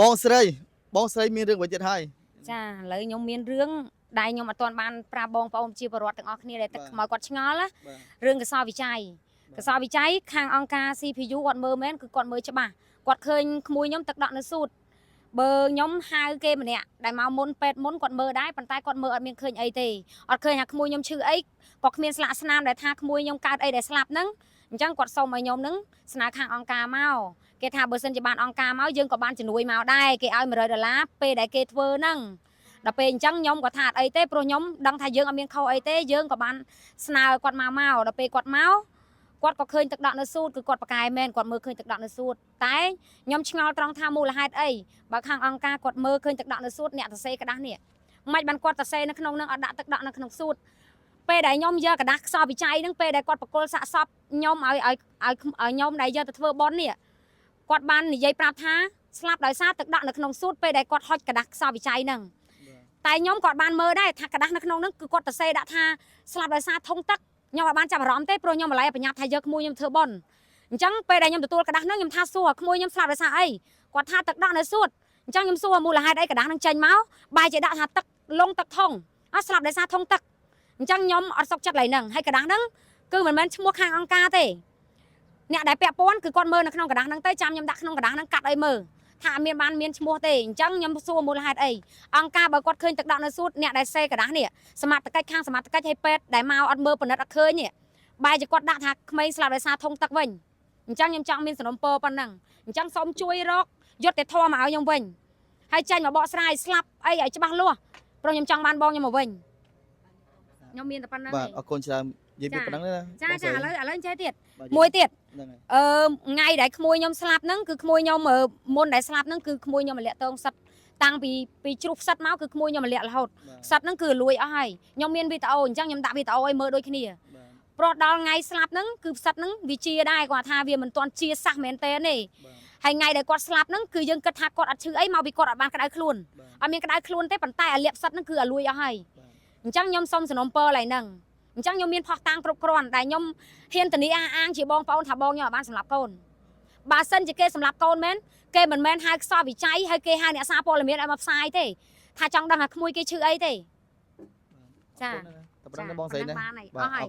បងស្រីបងស្រីមានរឿងអ្វីទៀតហើយ ចាឥឡូវខ្ញុំមានរឿងដែលខ្ញុំអត់ទាន់បានប្រាប់បងប្អូនជាពលរដ្ឋទាំងអស់គ្នាដែលទឹក បាទ ខ្មោចគាត់ឆ្ងល់ណា បាទ រឿងកសលវិច័យកសលវិច័យខាងអង្គការ CPU គាត់មើលមែនគឺគាត់មើលច្បាស់គាត់ឃើញក្មួយខ្ញុំទឹកដក់នៅសួតបើខ្ញុំហៅគេម្នាក់ដែលមកមុនពេទ្យមុនគាត់មើលដែរប៉ុន្តែគាត់មើលអត់មានឃើញអីទេអត់ឃើញថាក្មួយខ្ញុំឈឺអីក៏គ្មានស្លាកស្នាមដែលថាក្មួយខ្ញុំកើតអីដែលស្លាប់ហ្នឹងអញ្ចឹងគាត់សុំឲ្យខ្ញុំហ្នឹងស្នើខាងអង្គការមកគេថាបើសិនជាបានអង្គការមកយើងក៏បានជំនួយមកដែរគេឲ្យ100ដុល្លារពេលដែលគេធ្វើហ្នឹងដល់ពេលអញ្ចឹងខ្ញុំក៏ថាអត់អីទេព្រោះខ្ញុំដឹងថាយើងអត់មានខុសអីទេយើងក៏បានស្នើគាត់មកមកដល់ពេលគាត់មកគាត់ក៏ឃើញទឹកដក់នៅសួតគឺគាត់ប្រកែមែនគាត់មើលឃើញទឹកដក់នៅសួតតែខ្ញុំឆ្ងល់ត្រង់ថាមូលហេតុអីបើខាងអង្គការគាត់មើលឃើញទឹកដក់នៅសួតអ្នកសរសេរក្តាស់នេះមិនបានគាត់សរសេរនៅក្នុងនឹងអត់ដាក់ទឹកដក់នៅក្នុងសួតពេលដែលខ្ញុំយកក្រដាសខ្សោវិច័យហ្នឹងពេលដែលគាត់ប្រគល់សាកសពខ្ញុំឲ្យឲ្យឲ្យខ្ញុំដែលយកទៅធ្វើបន់នេះគាត់បាននិយាយប្រាប់ថាស្លាប់ដោយសារទឹកដក់នៅក្នុងសួតពេលដែលគាត់ហុចក្រដាសខ្សោវិច័យហ្នឹង តែខ្ញុំក៏បានមើលដែរថាក្រដាសនៅក្នុងហ្នឹងគឺគាត់តសេដាក់ថាស្លាប់ដោយសារធុងទឹកខ្ញុំអត់បានចាប់អារម្មណ៍ទេព្រោះខ្ញុំម្ល៉េះបញ្ញាថាយកក្មួយខ្ញុំធ្វើបន់អញ្ចឹងពេលដែលខ្ញុំទទួលក្រដាសហ្នឹងខ្ញុំថាសួរក្មួយខ្ញុំស្លាប់ដោយសារអីគាត់ថាទឹកដក់នៅសួតអញ្ចឹងខ្ញុំសួរមូលហេតុអីក្រដាសហ្នឹងចេញមកបែរជាដាក់ថាទឹកលងទឹកធុងអត់ស្លាប់ដោយសារធុងទឹកអញ្ចឹងខ្ញុំអត់សុខចិត្តឡើយហ្នឹងហើយក្រដាសហ្នឹងគឺមិនមែនឈ្មោះខាងអង្គការទេអ្នកដែលពាក់ព័ន្ធគឺគាត់មើលនៅក្នុងក្រដាសហ្នឹងទៅចាំខ្ញុំដាក់ក្នុងក្រដាសហ្នឹងកាត់ឲ្យមើលថាអត់មានបានមានឈ្មោះទេអញ្ចឹងខ្ញុំសួរមូលហេតុអី អង្គការបើគាត់ឃើញទឹកដក់នៅសួតអ្នកដែលសេក្រដាសនេះសមត្ថកិច្ចខាងសមត្ថកិច្ចឲ្យពេទ្យដែលមកអត់មើលពិនិត្យអត់ឃើញនេះបែរជាគាត់ដាក់ថាក្មេងស្លាប់ដោយសារធុងទឹកវិញអញ្ចឹងខ្ញុំចង់មានសំណុំពរប៉ុណ្ណឹងអញ្ចឹងសូមជួយរកយុត្តិធម៌មកឲ្យខ្ញុំវិញហើយចេញមកបកស្រាយស្លាប់អីឲ្យច្បាស់លាស់ព្រោះខ្ញុំចង់បានបងខ្ញុំមកវិញខ្ញុំមានតែប៉ុណ្្នឹង បាទ ឯង អរគុណច្រើននិយាយពីប៉ុណ្ណឹងទេណា ចា បងស្រី ចាឥឡូវឥឡូវចេះទៀត បាទ មួយទៀត ហ្នឹងហើយ អឺថ្ងៃដែលក្មួយខ្ញុំស្លាប់ហ្នឹងគឺក្មួយខ្ញុំមុនដែលស្លាប់ហ្នឹងគឺក្មួយខ្ញុំម្លាក់តងសិតតាំងពីពីជ្រុះផ្សិតមកគឺក្មួយខ្ញុំម្លាក់រហូត បាទ ផ្សិតហ្នឹងគឺលួយអស់ហើយខ្ញុំមានវីដេអូអញ្ចឹងខ្ញុំដាក់វីដេអូឲ្យមើលដូចគ្នា បាទ ព្រោះដល់ថ្ងៃស្លាប់ហ្នឹងគឺផ្សិតហ្នឹងវាជាដែរគាត់ថាវាមិនទាន់ជាសះមែនទេទេ បាទ ហើយថ្ងៃដែលគាត់ស្លាប់ហ្នឹងគឺយើងគិតថាគាត់អត់ឈឺអីមកពីគាត់អត់បានក្តៅខ្លួន បាទ អត់មានក្តៅខ្លួនទេប៉ុន្តែអាលាបផ្សិតហ្នឹងគឺអាលួយអស់ហើយ បាទ អញ្ចឹងខ្ញុំសុំសំណូមពរឡើយហ្នឹងអញ្ចឹងខ្ញុំមានផុសតាងគ្រប់គ្រាន់ដែលខ្ញុំហ៊ានធានាអះអាងជាបងប្អូនថាបងខ្ញុំអត់បានសម្លាប់កូនបើសិនជាគេសម្លាប់កូនមែនគេមិនមែនហៅខ្សោវិច័យហើយគេហៅអ្នកសារព័ត៌មានឲ្យមកផ្សាយទេថាចង់ដឹងថាក្មួយគេឈឺអីទេ ចា តែប៉ុណ្្នឹងទេបងស្រីណា បានហើយ បាទ អស់ហើយ